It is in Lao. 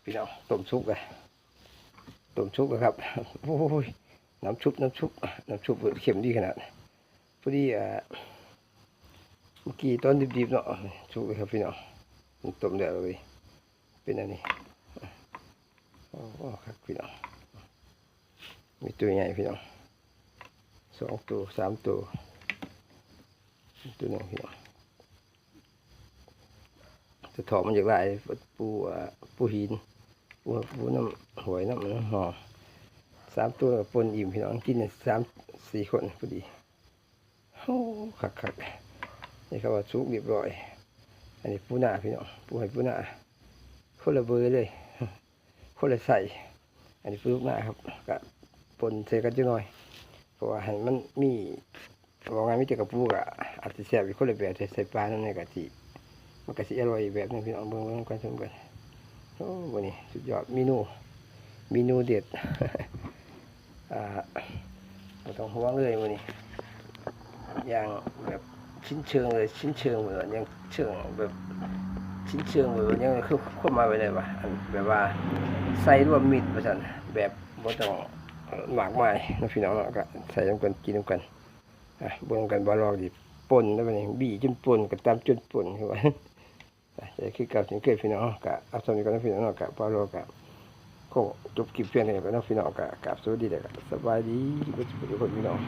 ພີ່ນ້ອງ ຕົ້ມສຸກແລ້ວ ຕົ້ມສຸກແລ້ວຄັບ. ໂອ້ຍ ນ້ຳຊຸບ ນ້ຳຊຸບ ນ້ຳຊຸບເຂັ້ມດີຂະໜາດ. ພໍດີ ອ່າ ເມື່ອກີ້ຕອນດິບໆເນາະ ສຸກແລ້ວຄັບພີ່ນ້ອງ. ມັນຕົ້ມແລ້ວເລີຍ ເປັນອັນນີ້. ໂອ້ ຄັກພີ່ນ້ອງ ມີຕົວໃຫຍ່ພີ່ນ້ອງ ສອງໂຕ ສາມໂຕ ຕົວໜຶ່ງພີ່ນ້ອງ. ແຕ່ຖອກມັນຢາກຫຼາຍ ປູ ອ່າ ປູຫີນ ປູ ປູນ້ຳຫ້ວຍ ນ້ຳ ນ້ຳຫ້ອງ ສາມໂຕກໍປົນອີ່ມພີ່ນ້ອງ ກິນສາມສີ່ຄົນພໍດີ. ໂອ້ ຄັກໆ ນີ້ເຂົາວ່າສຸກຮຽບຮ້ອຍ. ອັນນີ້ປູນາພີ່ນ້ອງ ປູໄຮ່ປູນາ ຄົນລະເບີເລີຍ ຄົນລະໄຊ. ອັນນີ້ປູນາຄັບ ກະປົນໃສ່ກັນຈັກໜ້ອຍ ເພາະວ່າໃຫ້ມັນມີ ເວົ້າງ່າຍມີແຕ່ກະປູກະອາດຊິແຊບອີກຄົນລະແບບ ແຕ່ໃສ່ປານຳນີ້ກະຊິ ມັນກະຊິອະລ່ອຍອີກແບບໜຶ່ງພີ່ນ້ອງ. ເບິ່ງ ເບິ່ງນຳກັນ ຊົມກັນ. ໂອ້ ມື້ນີ້ສຸດຍອດ ເມນູ ເມນູເດັດ ອ່າ ບໍ່ຕ້ອງຫ່ວງເລີຍມື້ນີ້ ຢ່າງແບບ ຊິ້ນເຊີງເລີຍ ຊິ້ນເຊີງເລີຍ ຍັງເຊີງແບບ ຊິ້ນເຊີງເລີຍ ຍັງຄືຄວາມໝາຍວ່າໄດວ່າ ອັນແບບວ່າໃສ່ລວມມິດວ່າຊັ້ນ ແບບບໍ່ຕ້ອງມາກມາຍເນາະພີ່ນ້ອງເນາະ. ກະໃສ່ນຳກັນ ກິນນຳກັນ. ອ່ະ ເບິ່ງນຳກັນ ບ່າວລອກຊິປົ່ນແລ້ວບັດນີ້ ບີ່ຈົນປົ່ນ ກະຕຳຈົນປົ່ນຄືວ່າ ອ່ະ ຄືເກົ່າເຊັ່ນເຄີຍພີ່ນ້ອງ ກະເອົາສ່ຳນີ້ກ່ອນເນາະພີ່ນ້ອງເນາະ. ກະບ່າວລອກກະຂໍຈົບຄລິບພຽງເທົ່ານີ້ກ່ອນເນາະພີ່ນ້ອງ. ກະກາບສະຫວັດດີ ແລະກະສະບາຍດີເບິດທຸກຄົນພີ່ນ້ອງ.